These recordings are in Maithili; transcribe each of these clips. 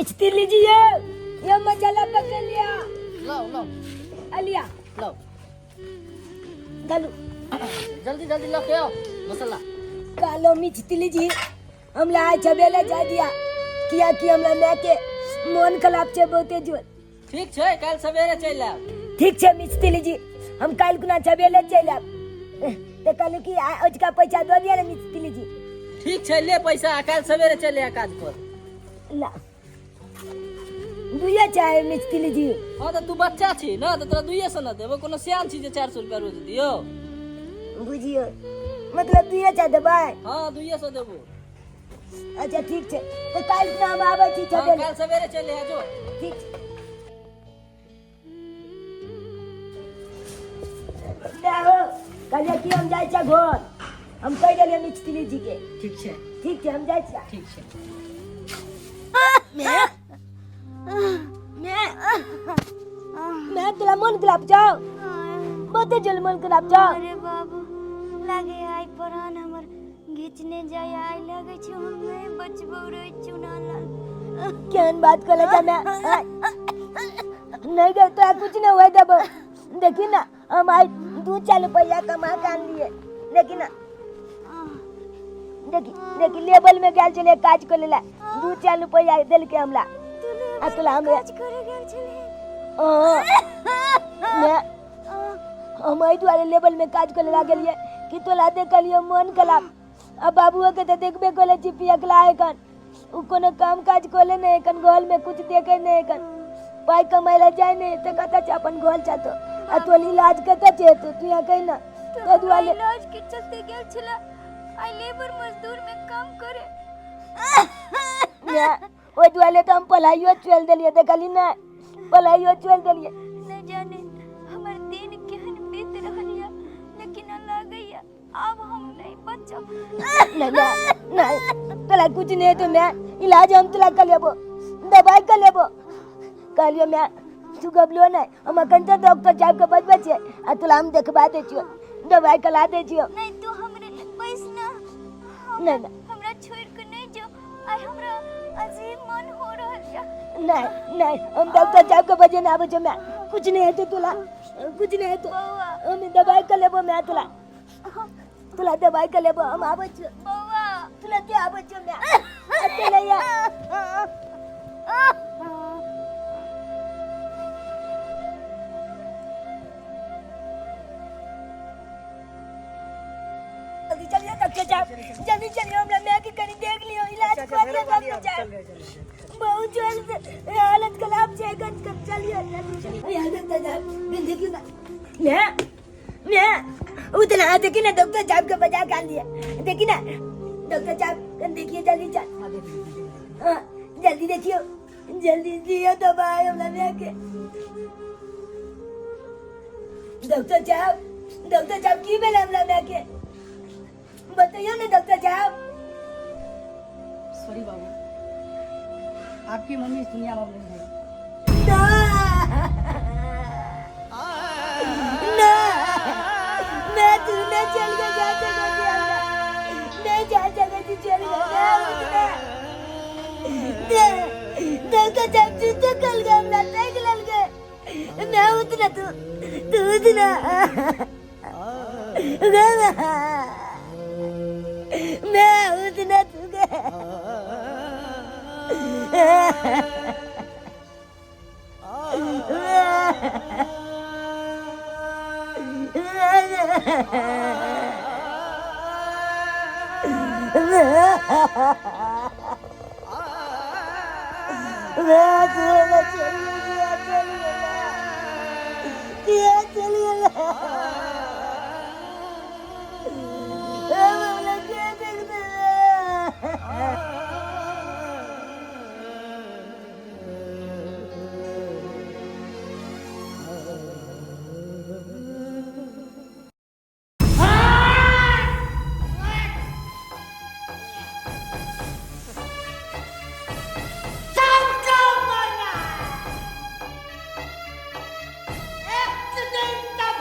मिस्त्री जी ये ये मसाला पकड़ लिया। लाओ लाओ। अलिया। लाओ। डालू। जल्दी जल्दी लऽ के आओ मसाला। कालो मिस्त्री जी हमरा आइ छबेले जाय दिया किया कि हमरा माय के मोन खराब छै बहुते जोर। ठीक छै, काल्हि सवेरे चलि आयब। ठीक छै मिस्त्री जी, हम काल्हि कुना सवेरे चलि आयब। तऽ कहलहुँ कि आइ अजुका पैसा दऽ दिअ ने मिस्त्री जी। ठीक छै, ले पैसा आ काल्हि सवेरे चलि आ काज पर। ला दुइये चाहे मिस्त्री जी। हाँ तऽ तू बच्चा छी ने तऽ तोरा 200 ने देबो, कोनो सियान छी जे 400 रुपया रोज दियौ। बुझियौ मतलब दुइये चाय देबै? हाँ 200 देबो। अच्छा ठीक छै, तऽ काल्हि खुना हम आबै छी। हाँ, सवेरे। काल्हि सवेरे चलि आ जो। ठीक छै। ले हो, कहलियै कि हम जाइ छियै घर, हम कहि देलियै मिस्त्री जी के। ठीक छै। ठीक छै, हम जाइ छियै। ठीक छै। मैं मैं मैं तोरा मन खराब छौ, बहुते जोर मन खराब छौ। अरे बाबू, लागे आइ प्राण हमर घिचने जाय, आइ लगे छै हम नहीं बचबो रे चुना लाल। केहन बात करे जा मैं नहीं गए तोरा कुछ नहीं हुए देबो। देखी ना हम आइ 2-4 रुपया कमा के आनलिए। देखी ना, देखी देखी लेबल में गेल छलियै काज करे ला, 2-4 रुपया देलकै हमरा। आ तोरा हम काज करे गेल छलियै? हाँ, हम एहि दुआरे लेबल में काज करे ला गेलियै कि तोरा देखलियै मन खराब। आ बाबुओ के तऽ देखबे करे छी पियकला एखन, उ कोनो काम काज करे नहीं एखन, घर में कुछ देखे नहीं एखन, पाइ कमाइ ला जाय नहीं तऽ कतऽ छै अपन घर छै तो आ तोर इलाज कतऽ छै तो तू यहाँ कहि ना। तो ताहि दुआरे इलाज के चलते गेल छला आई लेबर मजदूर में काम करे। ओहि दुआरे तऽ हम पढ़ाइयो चलि देलियै, देखली नहि पढ़ाइयो चलि देलियै। नहीं जाने हमर दिन केहन बीत रहल या, लेकिन लागैया अब हम नहीं बचब। नहीं नहीं नहीं, तोरा कुछ नहीं है तो मैं इलाज हम तोरा कर लेबो, दवाई कर लेबो। कहलियो मैं तू घबलो नहीं, हम अखन तऽ डॉक्टर साहब के बजबै छियै आ तोरा हम देखबा दै छियो, दवाई करा दै छियो। नहीं तू हमरे लग बैस ना। नहीं, नहीं। हमरा छोड़ के नहीं जो, आइ हमरा अजीब मन हो रहल या। नहीं नहीं, हम डॉक्टर साहब के बजे ना आबै छियो मैं, कुछ नहीं है तो तोरा कुछ नहीं है तो बौआ। हम दवाई कर लेबो मैं, तोरा तोरा दवाई कर लेबो, हम आबै छियो। बौआ। तोरा के आबै छियो मैं, अकेले या। जल्दी चलिए डॉक्टर साहब, जल्दी चलिए, हमरा माय के कनी देख लियो, इलाज कर लियो डॉक्टर साहब। बहुत जल्द हालत खराब छै, गंज कर चलिए जल्दी चलिए। अरे डॉक्टर साहब देखियो ना, मैं मैं उतना देखिए ना डॉक्टर साहब के बजा के लिए, देखिए ना डॉक्टर साहब देखिए जल्दी चल। हाँ, जल्दी देखियो, जल्दी दियो दवाई हमरा माय के। डॉक्टर साहब, डॉक्टर साहब की भेल हमरा माय के बताइयो ना डॉक्टर साहब। सॉरी बाबू, आपकी मम्मी इस दुनिया में नहीं है। ना ना, मैं तू ना चल के जा सके थी हमरा, मैं जा सके थी चल गया मैं उतना। डॉक्टर साहब जूते कल गए हमरा देख लल गए, मैं उतना तू तू उतना मैं उतना तू मैं तू चल गया, चल गया, चल गया। सबको मरना एक दिन तक।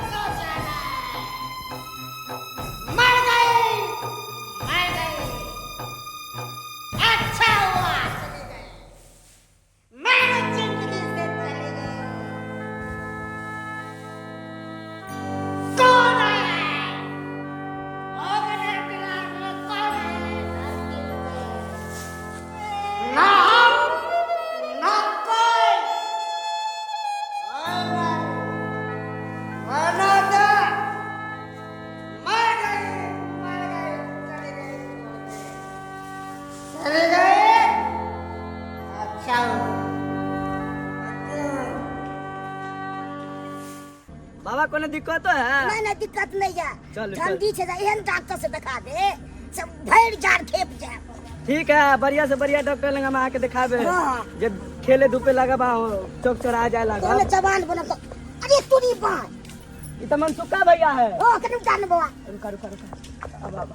बाबा कोनो दिक्कत है? नहीं नहीं दिक्कत नहीं है। चलू, ठंडी छे एहन डॉक्टर से दिखा दे सब भरि जाड़ खेप जाए। ठीक है, बढ़िया से बढ़िया डॉक्टर लंग हम आके दिखाबे। हाँ। जे खेले धूपे लगा बा चौक चौरा जाए लगा। तोने जवान बनब तो अरे तोरी बात ई त मनसुखा भैया है। ओ कनु जान बवा। रुका रुका रुका, अब अब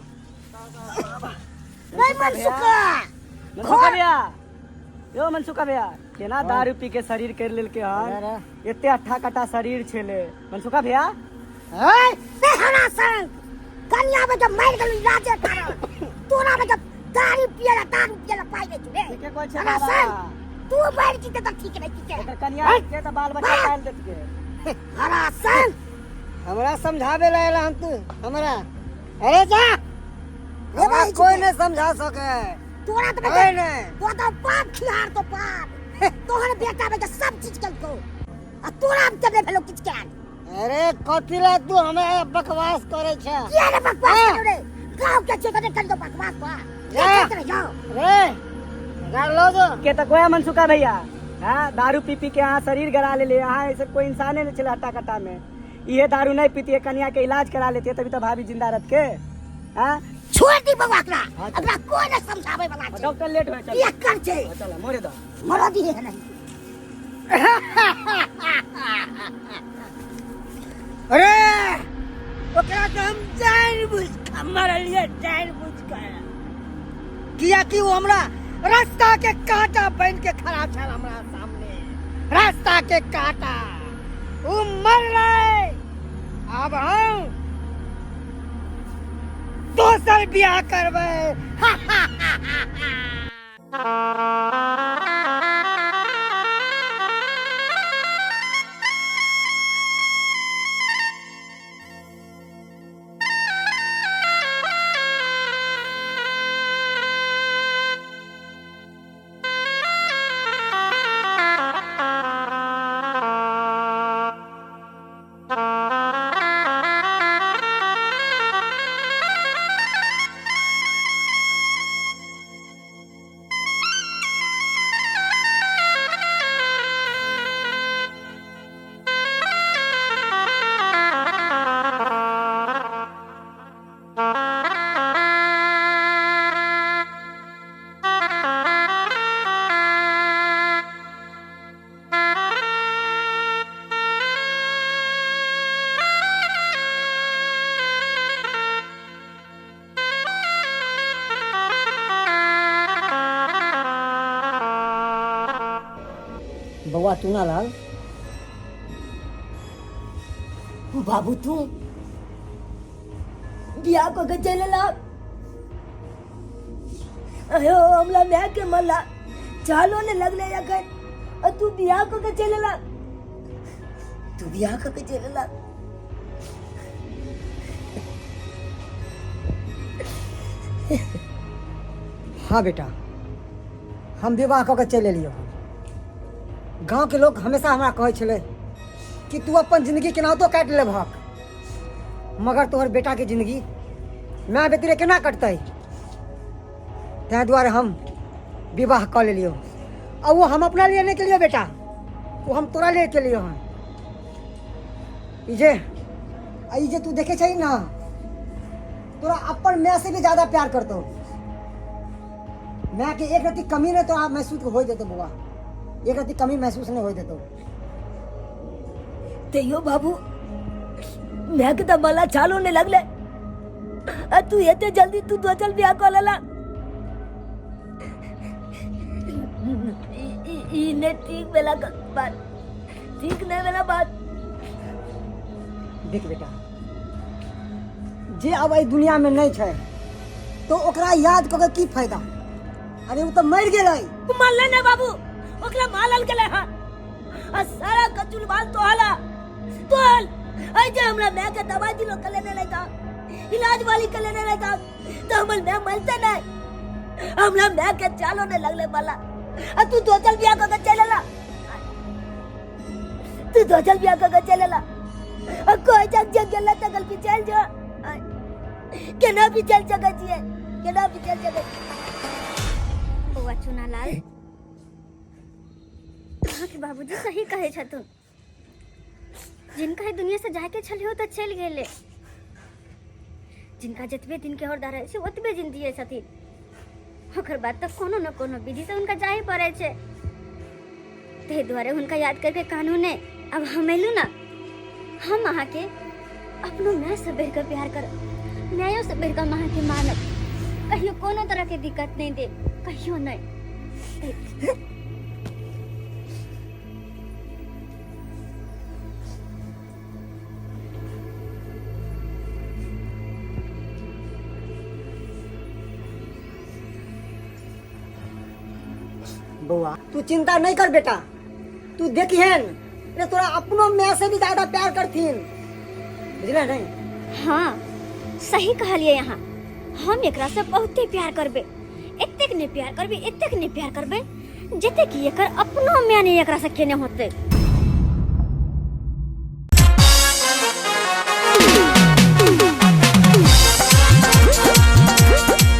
नहीं मनसुखा। मनसुखा भैया, यो मनसुखा भैया केना दारू पी के शरीर कर लेल के हन, एते अट्ठा कटा शरीर छेले मनसुखा भैया। ए हमरा संग कन्या में जब मर गेलु इलाजे कारण तोरा में जब दारू पियला दारू पियला पाइ नै रे। ठीके कहै छै हमरा बाबा। संग तू मर जीते त ठीक नै ठीक। एकर कन्या के त बाल बच्चा पाल देत के। हमरा संग हमरा समझावे ला आयल हन तू हमरा। अरे जा, रे हमरा भाई, कोई नहीं समझा सके। तोरा तो कोई नहीं। तो तो पाप खिहार तो पाप तोहर बेटा बेटा सब चीज कलको आ तोरा में नहीं भेलो किछ कैल। अरे कथी ला तू हमें बकवास करे छे? किया रे बकवास करो रे? गांव के छे तने कर दो बकवास तो जा। के जाओ रे गाड़ लो दो के त कोया मनसुखा भैया। हां दारू पी पी के अहाँ शरीर गरा ले ले, अहाँ ऐसे कोई इंसाने नहीं छले हट्टा कट्टा में। ये दारू नहीं पीती है, कन्या के इलाज करा लेती है तभी तो भाभी जिंदा रह के। हां छोड़ दी बउआ एकरा। हाँ। एकरा कोई नहीं समझावे वाला छै। डॉक्टर लेट होय चल। ये कर छै। चल मोरे दो। मरो दी है नहीं। अरे ओकरा के हम जान बुझ के मरलिए, जान बुझ के, किया कि वो हमरा रास्ता के कांटा बन के खड़ा छल हमरा सामने, रास्ता के कांटा वो मर रहे। अब हम दोसर बियाह करबै। बउआ चूना लाल। बाबू तू बियाह को के चले ला। अयो हमला मैं के मल्ला चालो ने लगले अखन और तू बियाह को के चले ला, तू बियाह को के चले ला। हाँ बेटा, हम विवाह कऽ के चलि एलियौ। गाँव के लोग हमेशा हमरा कहै छलै कि तू अपन जिंदगी केनाहितो काटि लेबहक, मगर तोहर बेटा के जिंदगी माय बेटी केना कटतै। ताहि दुआरे हम विवाह कऽ लेलियौ। आ वो हम अपना लिए नहि केलियौ बेटा, वो हम तोरा लिए केलियौ हन। ई जे तू देखै छही ना, तोरा अपन माय से भी ज्यादा प्यार करतौ। माय के एक रत्ती कमी नहीं तोरा महसूस हो देतौ बउआ, एक रत्ती कमी महसूस नहीं हो देतौ। तैयो बाबू मैं के तो मला चालू होने लगले आ तू एते जल्दी तू दोचल बियाह कर लेला। ई ने ठीक बेला बात, ठीक नहीं बेला बात। देख बेटा, जे अब एहि दुनिया में नहीं छै तो ओकरा याद कऽ के की फायदा। अरे वो तो मरि गेलै। तू मरले ने बाबू, ओकरा मारल गेलै हन आ सारा कचुल बाल तोहला तोहल। ऐ जे हमरा माय के दवाई दिलो के लेने नहीं था, इलाज वाली के लेने नहीं था, तो हमर माय मरते नहीं। हमरा माय के चालो ने लगले वाला आ तू दोचल बियाह कऽ के चल एला, तू दोचल बियाह कऽ के चल एला। आ कोई जग जग गेला तगल भी चल जो, केना भी चल सकै छियै, केना भी चल सकै छियै। बौआ चुनालाल, अहाँके बाबूजी सही कहै छथुन। जिनका ई दुनिया से जायके छलै ओ तऽ चलि गेलै। जिनका जतबे दिन के हरदा रहै छै ओतबे दिन दियै छथिन, ओकर बाद तऽ कोनो ने कोनो विधि से हुनका जाहे पड़ै छै। ताहि दुआरे हुनका याद करके कानू नहि। अब हम एलू ना, हम अहाँके अपनो माय से बढ़िकऽ प्यार करब, मायो से बढ़िकऽ हम अहाँके मानब, कहियो कोनो तरह के दिक्कत नहीं देब, कहियो नहीं। बौआ तू चिंता नहीं कर बेटा, तू देखिहन रे तोरा अपनो माय से भी ज्यादा प्यार करथिन, बुझले नहीं? हाँ सही कहलिए यहाँ, हम एकरा से बहुते प्यार करबे, एतेक नहीं प्यार करबे, एतेक नहीं प्यार करबे जते कि एकर अपनो माय नहीं एकरा से केने होते।